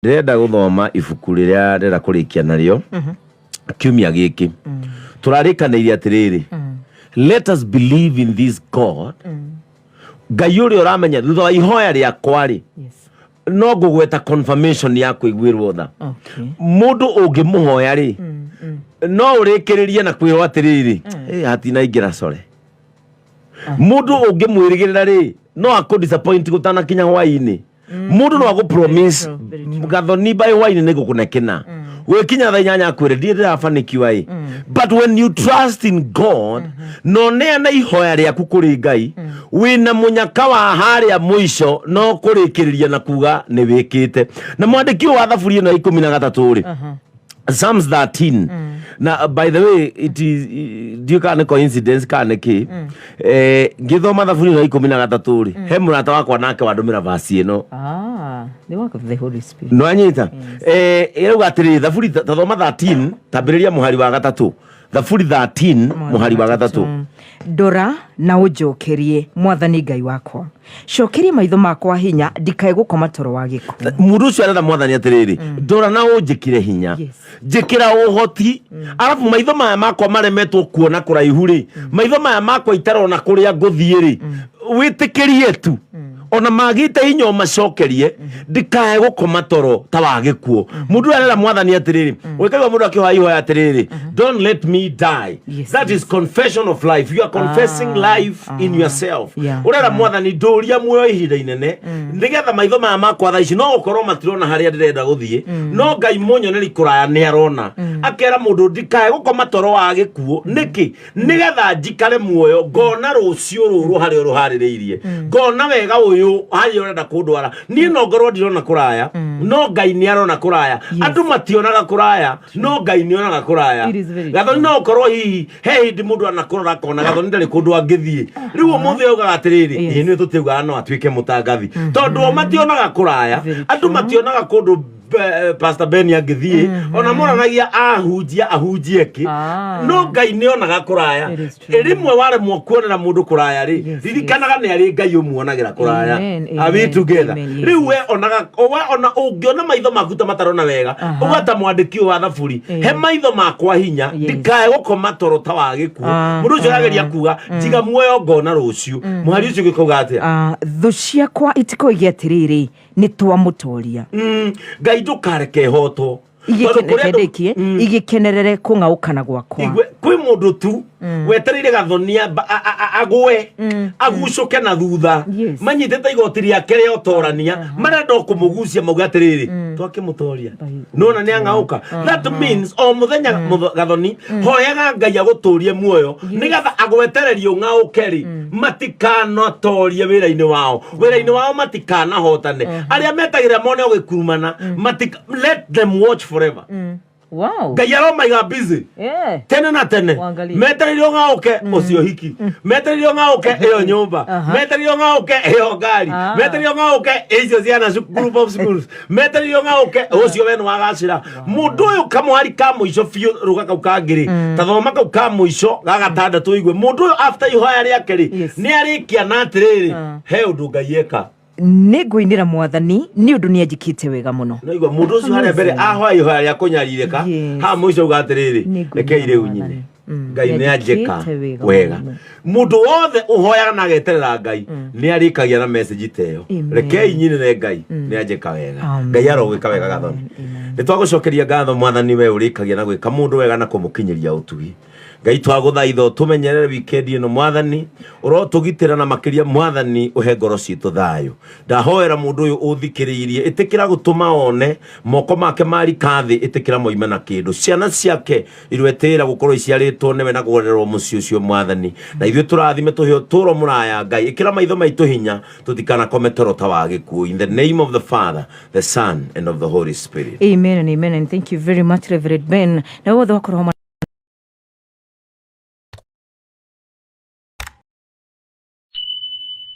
Ndĩrenda gũthoma ibuku rĩrĩa ndĩrenda kũrĩkia narĩo kiumia gĩkĩ. Tũrarĩkanĩire atĩrĩrĩ, let us believe in this God, Ngai ũrĩa ũramenya thutha wa ihoya rĩakwa rĩ, no ngũgweta confirmation ya kũiguĩrwo tha. Mũndũ ũngĩmũhoya rĩ, no ũrĩkĩrĩrie na kwĩrwo atĩrĩrĩ, "Ĩ, hatinaingĩra core." Mũndũ ũngĩmwĩrĩgĩrĩra rĩ, no akũ disappoint gũtanakinya hwaĩ-inĩ. Mũndũ no agũ promise, Very true, very true. Gathoni, by hwaĩ-inĩ nĩ ngũkũne kĩna, gwĩkinya thaa 8 akwĩre ndirĩ ndĩrabanikiwa ĩ. But when you trust in God, na ũneane ihoya rĩaku kũrĩ Ngai wĩna mũnyaka wa harĩa mũico, no kũrĩkĩrĩria na kuga nĩ wĩkĩte. Na mwandĩki ũyũ wa thaburi ĩno ya 13 rĩ, Psalms 13, na by the way, it is, ndiũĩ kana nĩ coincidence kana nĩ kĩ, ngĩthoma thaburi ĩno ya 13 rĩ, he mũrata wakwa nake wandũmĩra vasi ĩno. Ah, the work of the Holy Spirit. Nwanyita ĩrauga atĩrĩrĩ, thaburi, tathoma 13, tambĩrĩria mũhari wa gatatũ. Thaburi 13, mũhari wa gatatũ. Ndora na ũnjokerie, Mwathani Ngai wakwa, cokeria maitho makwa hinya, ndikae gũkoma toro wa gĩkuũ. Mũndũ ũcio arera Mwathani atĩrĩrĩ, ndora na ũnjĩkĩre hinya, njĩkĩra ũhoti, arabu maitho maya makwa maremetwo kuona kũraihu rĩ, maitho maya makwa itarona kũrĩa ngũthiĩ rĩ, wĩtĩkĩrie tu ona magĩte hinya ũmacokerie, ndikae gũkoma toro ta wa gĩkuũ. Mũndũ ũyũ arera Mwathani atĩrĩrĩ, ũgĩkaigua mũndũ akĩhoya ihoya atĩrĩrĩ, "Don't let me die." That is confession of life. You are confessing life in yourself. Ũrera Mwathani, ndũria muoyo ihinda inene, nĩgetha maitho maya makwa thaa ici no gũkorwo matirona harĩa ndĩrenda gũthiĩ, no Ngai mũnyoneri kũraya nĩ arona. Akera mũndũ, ndikae gũkoma toro wa gĩkuũ. Nĩkĩ? Nĩgetha njikare muoyo, ngona rũciũ rũrũ harĩa ũrũharĩrĩirie, ngona wega ũyũ harĩa ũrenda kũndwara. Niĩ no ngorwo ndirona kũraya, no Ngai nĩ arona kũraya. Andũ mationaga kũraya, no Ngai nĩ onaga kũraya. It is very Gathoni, no ũkorwo hihi he hĩndĩ mũndũ anakũrora akona Gathoni ndarĩ kũndũ angĩthiĩ. Rĩu ũmũthĩ augaga atĩrĩrĩ, ĩĩ nĩ tũtiugaga no atuĩke mũtangathi, tondũ o mationaga kũraya. Very Andũ mationaga kũndũ Pastor Ben angĩthiĩ, ona moranagia ahunjia ahunjie kĩ, no Ngai nĩ onaga kũraya. It is true. Rĩmwe waremwo kuonera mũndũ kũraya rĩ, ririkanaga nĩ arĩ Ngai ũmuonagĩra kũraya. Amen, Are we amen, together? amen, yes. Rĩu we onaga, we ona ũngĩona maitho maku ta matarona wega, uga ta mwandĩki ũyũ wa thaburi, he maitho makwa hinya, ndikae gũkoma toro ta wa gĩkuũ. Mũndũ ũcio arageria kuga, njiga muoyo ngona rũciũ. Mũhari ũcio ũgĩkauga atĩa? Ah, thũ ciakwa itikoige atĩrĩrĩ, nĩ twamũtoria. Ngai ndũkareke hotwo. Tondũ kũrĩ andũ- Igĩkendekie igĩkenerere kũng'aũkana gwakwa. Igwe, kwĩ mũndũ tu wetereire Gathonia agwe, agucũke na thutha. Manyitĩte igoti rĩake rĩa ũtorania, marenda o kũmũgucia, mauge atĩrĩrĩ, twakĩmũtoria, nona nĩ ang'aũka. That means o mũthenya Gathoni hoyaga Ngai agũtũrie muoyo, nĩgetha agwetererie ũng'aũke rĩ, matikanatorie wĩra-inĩ wao, wĩra-inĩ wao matikanahotane. Arĩa metagĩrĩra mone ũgĩkurumana, let them watch forever. Ngai aromaiga busy tene na tene. Wangalie. Metereire ũng'aũke ũcio hiki, metereire ũng'aũke ĩyo nyũmba, metereire ũng'aũke ĩyo ngari, metereire ũng'aũke icio ciana group of schools, metereire ũng'aũke ũcio we nĩ wagacĩra. Mũndũ ũyũ kamũhari ka mũico biũ, rũga kau kangĩ rĩ, ta thoma kau ka mũico ga gatandatũ igue. Mũndũ ũyũ after ihoya rĩake rĩ, nĩ arĩkia na atĩrĩrĩ, he ũndũ Ngai eka. Nĩ ngũinĩra Mwathani nĩ ũndũ nĩ anjĩkĩte wega mũno. Naigua mũndũ ũcio harĩa mbere ahoya ihoya rĩa kũnyarirĩka, haha mũico auga atĩrĩrĩ, Nĩ ngũinĩra rekei rĩu Mwathani. nyine, Ngai nĩ anjĩka Nĩanjĩkĩte wega wega mũno. Mũndũ wothe ũhoyaga na ageterera Ngai nĩ arĩkagia na message ta ĩyo, Amen. rekei nyinĩre Ngai nĩ anjĩka wega. Amen. Ngai arogwĩka wega, Gathoni. Amen. Nĩ twagũcokeria ngatho, Mwathani, we ũrĩkagia na gwĩka mũndũ wega na kũmũkinyĩria ũtugi. Ngai, twagũthaitha ũtũmenyerere wikendi ĩno. Mwathani, ũrotũgitĩra, na makĩria, Mwathani, ũhe ngoro citũ thayũ. Ndahoera mũndũ ũyũ ũthikĩrĩirie, ĩtĩkĩra gũtũma one moko make marika thĩ, ĩtĩkĩra moime na kĩndũ. Ciana ciake irwetĩĩra gũkorwo iciarĩtwo nĩwe na kũgererwo mũciĩ ũcio, Mwathani, na ithuĩ tũrathime, tũhe ũtũũro mũraya. Ngai, ĩkĩra maitho maitũ hinya, tũtikanakome toro ta wa gĩkuũ. In the name of the Father, the Son and of the Holy Spirit. Amen and amen, and thank you very much, Reverend Ben, na wothe wakorwo hamwe.